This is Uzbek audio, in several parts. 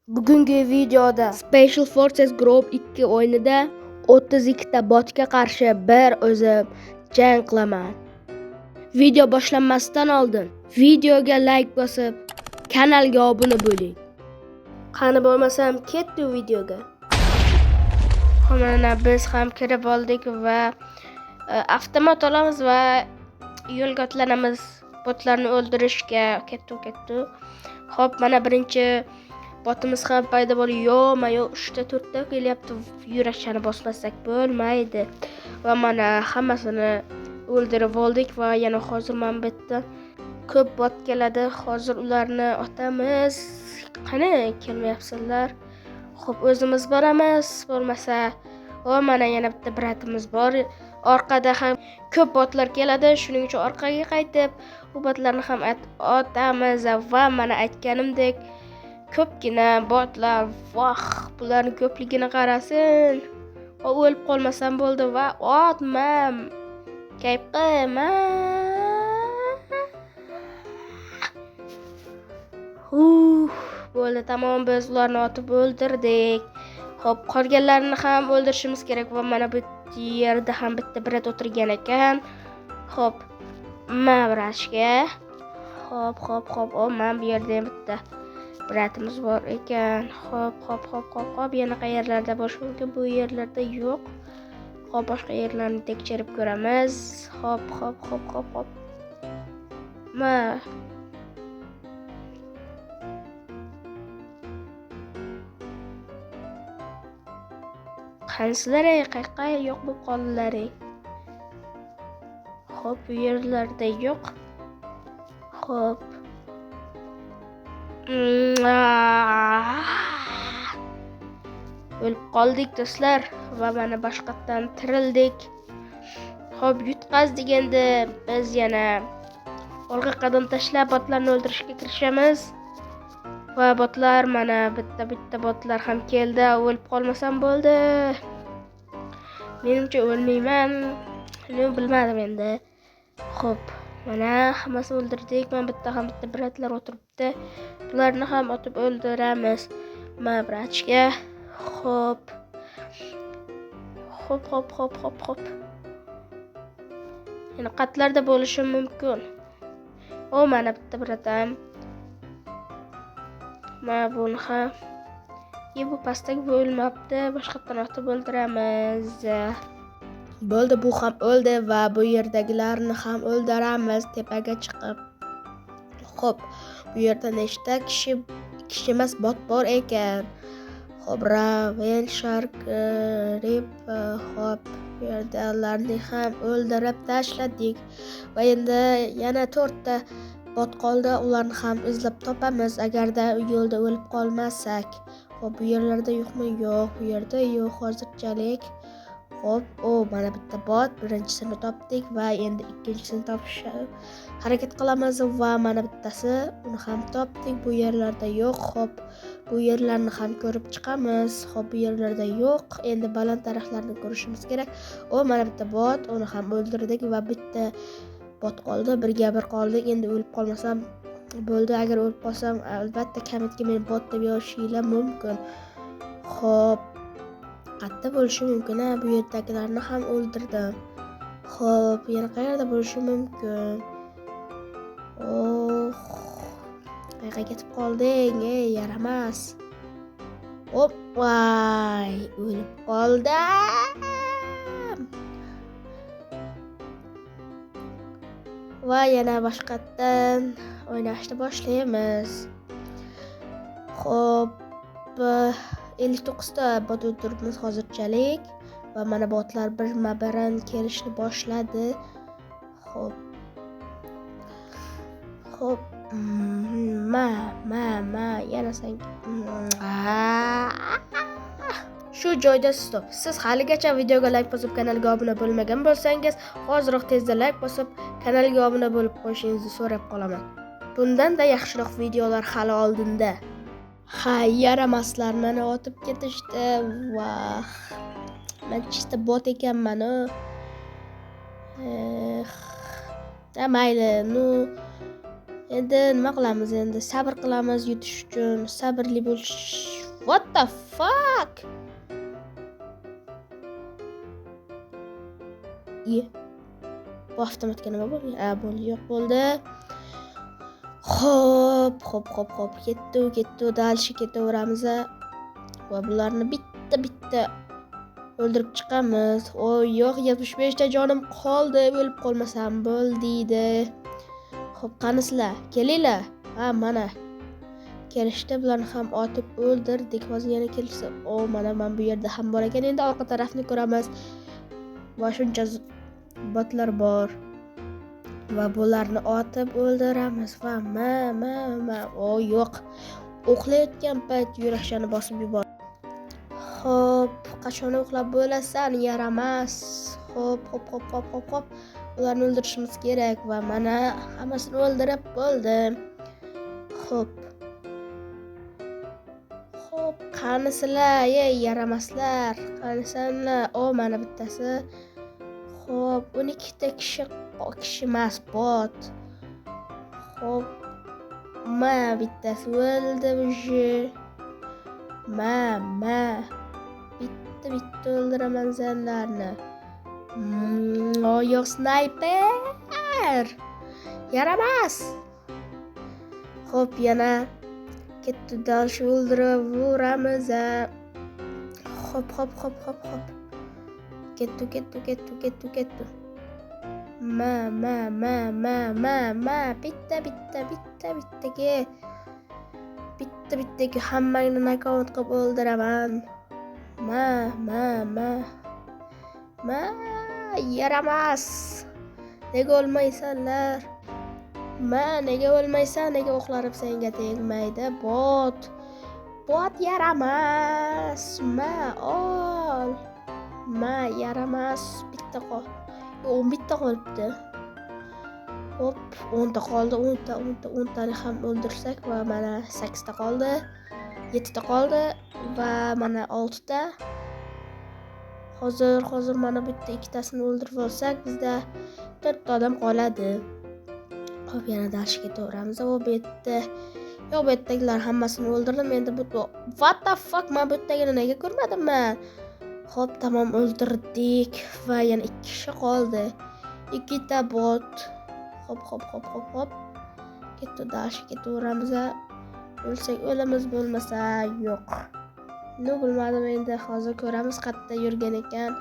Bugungi videoda Special Forces Group 2 o'yinida 32 ta botga qarshi bir o'zim jang qilaman. Video boshlanmasdan oldin videoga like bosib, kanalga obuna bo'ling. Qani bo'lmasam ketdi videoga. Mana biz ham kirib oldik va avtomat olamiz va yo'lga otlanamiz botlarni o'ldirishga. Ketdi. Xo'p, mana birinchi botimiz ham paydo bo'ldi. Yo'q, 3 ta 4 ta kelyapti. Yurakchani bosmasak bo'lmaydi. Va mana hammasini o'ldirib oldik va yana hozir mana bu yerda ko'p bot keladi. Hozir ularni otamiz. Qani kelmayapsizlar? Xo'p, o'zimiz boramiz. Bo'lmasa, o mana yana bitta bratimiz bor. Orqada ham ko'p botlar keladi. Shuning uchun orqaga qaytib, u botlarni ham otamiz va mana aytganimdek ko'pgina botlar, voh, bularning ko'pligini qarasin. O o'lib qolmasam bo'ldi va otmam. Kayf qilma. Bo'ldi, tamom, biz ularni otib o'ldirdik. Xo'p, qolganlarini ham o'ldirishimiz kerak va mana bu yerda ham bitta brat o'tirgan ekan. Xo'p, ma brachka. Xo'p. O, mana bu yerda ham bitta bratimiz bor ekan. Xo'p. Yana qayerlarda bo'lishi mumkin? Bu yerlarda yo'q. Xo'p, boshqa yerlarni tekshirib ko'ramiz. Xo'p. Ma. Qansizlar, qayqay yo'q bo'lib qoldilar. Xo'p, bu yerlarda yo'q. Xo'p. O'lib qoldik do'stlar va mana boshqatdan tirildik. Xo'p, yutqazdik endi. Biz yana olg'a qadam tashlab botlarni o'ldirishga kirishamiz. Va botlar mana bitta-bitta botlar ham keldi. O'lib qolmasam bo'ldi. Menimcha o'lmayman. Nima bilmadim endi. Xo'p, mana hammasini o'ldirdik. Mana bitta ham bitta bratlar o'tiribdi. Bularni ham otib o'ldiramiz. Ma brachka. Xo'p. Xo'p. Yana qatlarda bo'lishi mumkin. O, mana bitta bratam. Mana buni ham. Bu pastdagi bo'lmabdi. Boshqatdan otib o'ldiramiz. Bo'ldi, bu ham o'ldi va bu yerdagilarni ham o'ldiramiz tepaga chiqib. Xo'p, bu yerda nechta kishi emas, bot bor ekan. Xo'p, Ravel, Shark, Rip, xo'p, bu yerdagilarni ham o'ldirib tashladik. Va endi yana 4 ta bot qoldi. Ularni ham izlab topamiz agarda yo'lda o'lib qolmasak. Xo'p, bu yerlarda yo'qmi? Yo'q, bu yerda yo'q hozirchalik. Xo'p, o mana bitta bot, birinchisini topdik va endi ikkinchisini topishga harakat qilamiz va mana bittasi, uni ham topdik. Bu yerlarda yo'q. Xo'p, bu yerlarni ham ko'rib chiqamiz. Xo'p, bu yerlarda yo'q. Endi baland daraxtlarni ko'rishimiz kerak. O mana bitta bot, uni ham o'ldirdik va bitta bot qoldi. Birga bir qoldik. Endi o'lib qolmasam bo'ldi. Agar o'lib qolsam, albatta kommentga meni bot deb yozishinglar mumkin. Xo'p, qayerda bo'lishi mumkin? Ha, bu yerdagilarni ham o'ldirdim. Xo'p, yana qayerda bo'lishi mumkin? Oh, qayerga ketib qolding? Ey, yaramas. Hop, voy, o'lib qoldim. Va yana boshqatdan o'ynashni boshlaymiz. Xo'p, 59 ta bot o'ldiribmiz hozirchalik va mana botlar birma-birin kelishni boshladi. Xo'p. Xo'p, ma yana sen. Shu joyda stop. Siz haligacha videoga like bosib kanalga obuna bo'lmagan bo'lsangiz, hoziroq tezda like bosib kanalga obuna bo'lib qo'yishingizni so'rab qolaman. Bundan-da yaxshiroq videolar hali oldinda. Ha, yaramaslar meni otib ketishdi. Vah. Men chista bot ekanman-u. Mayli, nu endi nima qilamiz endi? Sabr qilamiz yutish uchun. Sabrli bo'lish What the fuck? Ye. Bu avtomatga nima bo'ldi? Ha, bo'ldi, yo'q bo'ldi. Xo'p, xo'p, xo'p, xo'p. Ketdi, ketdi, дальше ketaveramiz. Va bularni bitta-bitta o'ldirib chiqamiz. O, yo'q, 75 ta jonim qoldi. O'lib qolmasam bo'ldi. Xo'p, qanisizlar? Kelinglar. Ha, mana. Kelishdi, bularni ham otib o'ldirdik. Hozir yana kelishsa, o, mana men bu yerda ham bor ekan. Endi orqa tarafni ko'ramiz. Va shuncha botlar bor. Va bularni otib o'ldiramiz. Va ma o, yo'q. Uxlayotgan payt yurakchani bosib yubor. Xo'p, qachon uxlab bo'lasan, yaramas. Xo'p, xo'p, xo'p, xo'p, xo'p, xo'p. Ularni o'ldirishimiz kerak va mana hammasini o'ldirib bo'ldim. Xo'p. Xo'p, qanisizlar, ey yaramaslar, qanisanlar. O, mana bittasi. Xo'p, 12 ta kishi emas, bot. Xo'p, ma bittasi o'ldi уже. Ma bitta o'ldiraman senlarni. O, yo'q, snayper. Yaramas. Xo'p, yana ketdi, дальше o'ldirib vuramiz. Xo'p, xo'p, xo'p, xo'p, xo'p. Ketdi, ketdi, ketdi, ketdi, ketdi. Ma ma ma ma ma ma bitta bitta bitta bittaga bitta bittaga hammangni nokaut qilib o'ldiraman. Ma ma ma ma yaramas. Nega o'lmaysanlar? Ma nega o'lmaysan? Nega o'qlarim senga tegmaydi? Bot. Bot yaramas. Ma ol. Ma yaramas. Bitta qol. 11 ta qolibdi. Hop, 10 ta qoldi. 10 ta, 10 ta, 10 tani ham o'ldirsak va mana 8 ta qoldi. 7 ta qoldi va mana 6 ta. Hozir mana bitta ikkitasini o'ldirib olsak, bizda 4 ta odam qoladi. Xo'p, yana dashga ketaveramiz. O, bu yerda yo'q, bu yerdagilar hammasini o'ldirdim. Endi bu what the fuck, men bu yerdagini nega ko'rmadim men? Xo'p, tamom, o'ldirdik va yana 2 kishi qoldi. 2 ta bot. Xo'p, xo'p, xo'p, xo'p, xo'p. Ketdi, dashga ketaveramiz. O'lsak o'lamiz, bo'lmasa yo'q. No, bilmadim endi, hozir ko'ramiz qayerda yurgan ekan.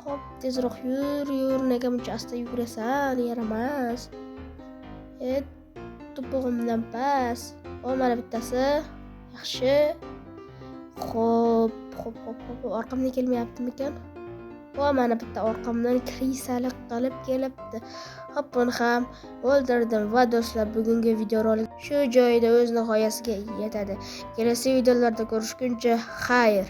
Xo'p, tezroq yur, yur, nega buncha asta yugurasan, yaramas. To'pig'imdan past. O, mana bittasi. Yaxshi. Xo'p, xo'p, xo'p, xo'p. Orqamdan kelmayaptimikan? O, mana bitta orqamdan krisalik qilib kelibdi. Xo'p, buni ham o'ldirdim va do'stlar, bugungi videorolik shu joyida o'z nihoyasiga yetadi. Kelasi videolarda ko'rishguncha xayr.